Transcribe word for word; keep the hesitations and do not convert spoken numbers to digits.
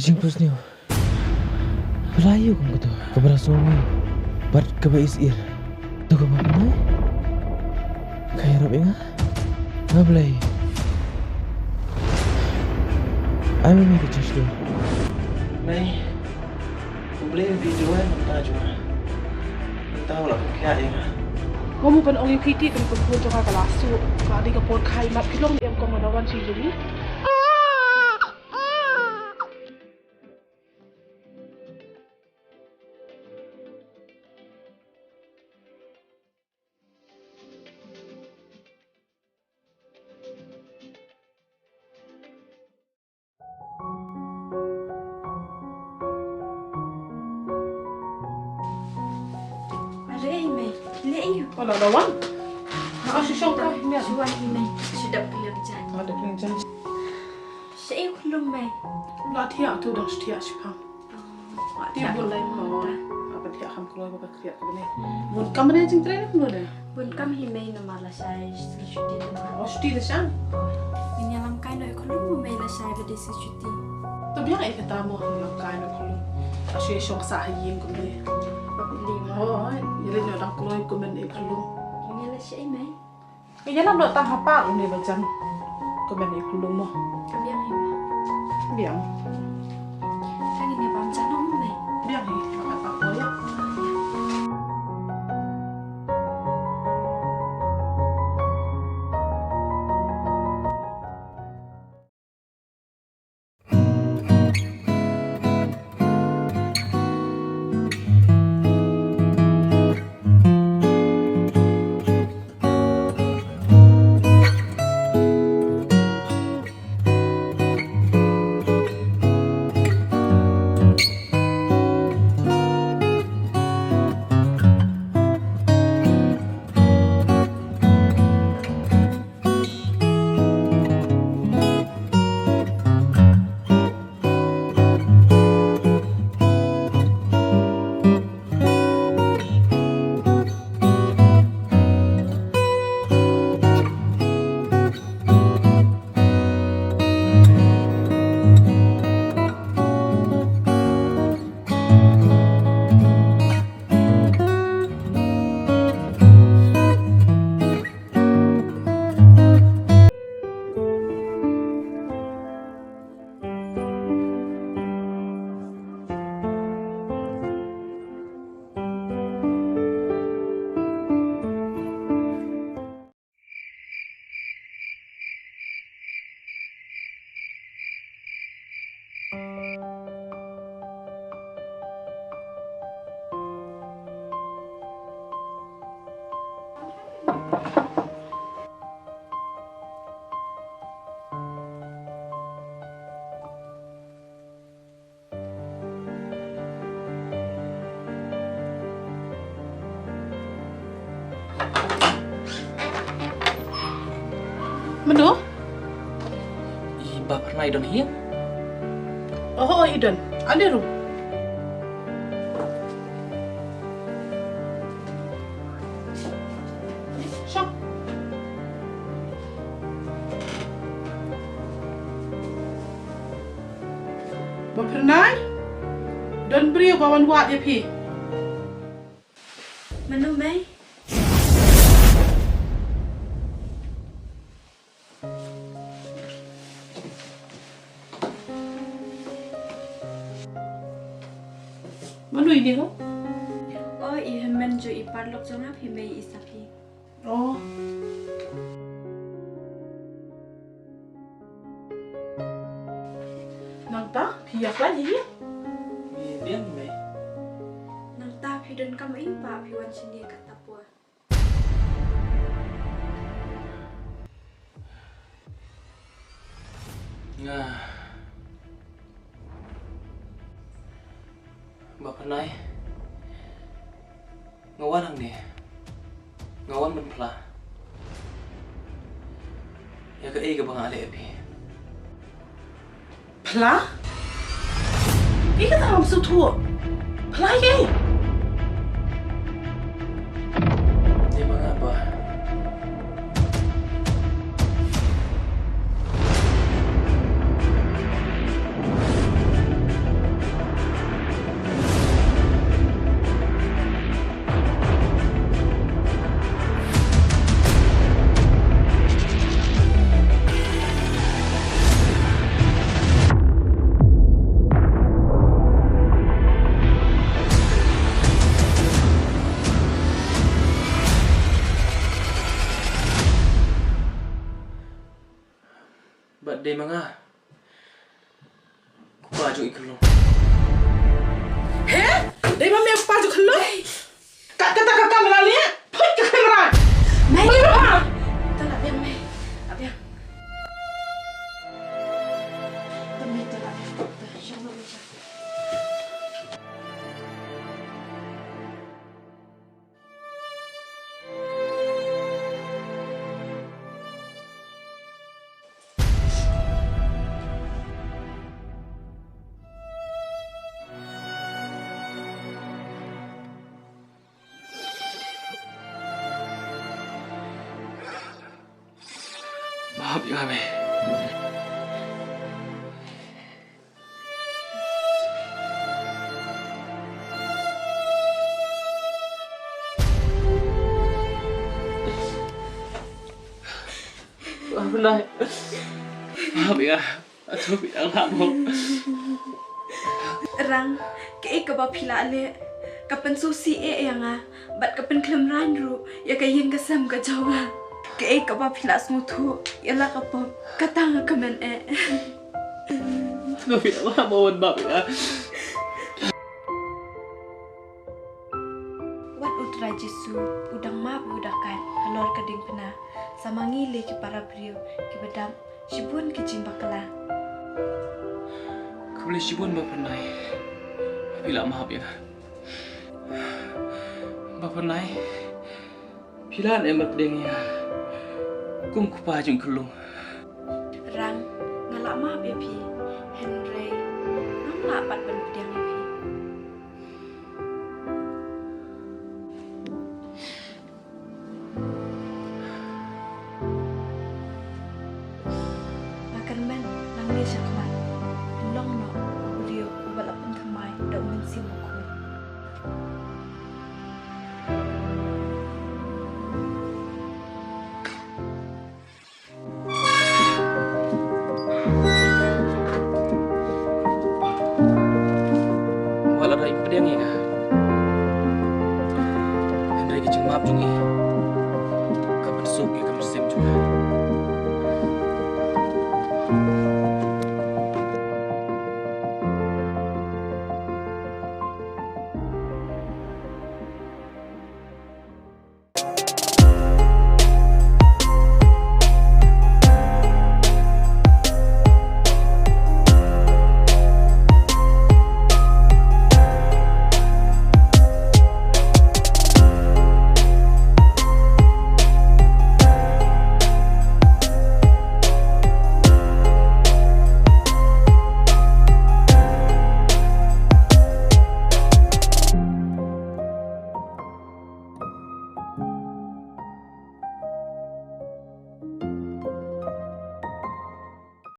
Jingpynsñiaw. Balei ïa u kum kato? Kaba la sngew bad kaba isir. To kaba pynai. Ka ïarap ïa nga. Nga balei? Ai ma me ka jingshlur. Mei. U Blei u phi jrong mynta jong nga. Mynta u la pynkhia ïa nga. Mo mo ban ong ïa phi te, kan ka khun jong nga ka la suk. Ka dei ka por khai mat, phi long ne em kong, ma da wan sha ïing. Are ei mei, leh ei. Wala da wan. Ha, shu shong ka, mei. Shu wan ei mei, shu dap kylliang jan. Ha, dap kylliang jan. Shaei u khyllung mei? La thiah tu, dang shu thiah shiphang. Oh, ti bun lai mo ta. Apa thiah kham kloi ba ka thiah ka mei. Bun kam ne jingtrei ne kumno da? Bun kam hi mei, namar lashai shuti namar. Oh, shuti lashai. Ngin ïalam kai noh ïa u khyllung mo mei, lashai ba dei shuti. To biang ei kata mo, lam kai noh u khyllung. Ka shu ïa shong sah ha ïing kumne. Ba phi leh mo. Oh, ïa leh noh dang kloi kumne ei u khyllung. Ngin ïa leh shaei mei? Ka ïalam noh tang ha park une ba jan. Kumne ei u khyllung mo. Ka biang hi mo. Biang. Ka ngin ïa bam jan noh mo mei. Biang hi, ka park mo ïa. Mano? I Bah Phyrnai don hi? Oh, oh, i don. Ane ru. Shong. Bah Phyrnai, don briew ba wan wad ïa phi. Mano mei? Mano ine ko? Oh, i hynmen jong i paralok jong nga phi mei, i Sapi. Oh. Nangta phi ïa khlaiñ hi? Biang mei. Nangta phi donkam ei ba phi wan shane katta por? Nga Bah Phyrnai, nga wan hangne. Nga wan ban phla ïa kaei kaba nga leh ïa phi. Phla? Ïa kata ngam sngewthuh. Phla ïa kaei? Ïa ma nga ba. Dei ma nga. Ko pa jong i khyllung. He? Dei ma me ko pa jong i khyllung? Kat kata ka kamra leh. Phut ka kamra. Mei. Mei, mei. Tara biang, mei. Biang. Mei, tara biang. Map ïa nga, mei. Map ïa nga. Map ïa nga. Atu phi dang lah mo. Rang, kaei kaba phi lah leh ka pynsngewsih eh ïa nga bad ka pynkhlem rain ruh ïa ka ïing ka sem ka jong nga. Kaei kaba phi lah sngewthuh ïa la ka pop, kata nga kmen eh. Atu phi dang lah mo, wan map ïa nga. Wat u Trai Jisu u dang map, u da kat halor ka diengphna. Sa ma ngi lei ki para briew kiba dap shibun ki jingbakla. Khublei shibun Bah Phyrnai. Phi la map ïa nga. Bah Phyrnai, phi la em ban pdiang ïa nga kum ko pa jong i khyllung. Rang, nga la map ïa phi. Hynrei ngam lah pat ban pdiang ïa